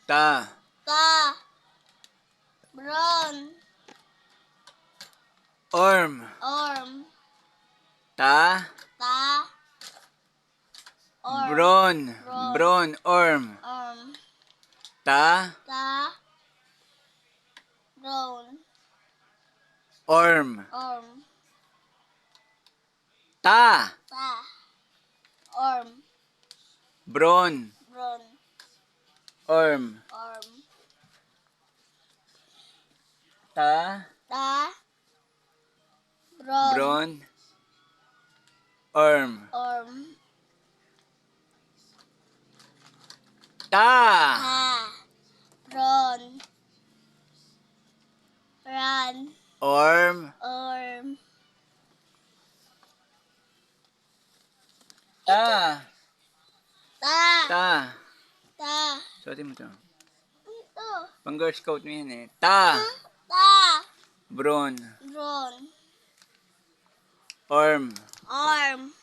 Ta. Ta. Brown. Orm. Orm. Ta. Ta. Orm. Bron. Bron. Bron. Orm. Orm. Ta. Ta. Brown. Orm. Orm. Ta. Ta. Orm. Bron. Brown. Orm. Orm. Ta. Ta. Brown. Bron. Orm. Orm. Ta. Ta. Brown. Run. Orm. Orm. Ta. Ta. Ta. Ta. Suotin mo to. Ito. Pang Girl Scout mo yan eh. Ta. Ta. Bron. Brown. Orm. Arm.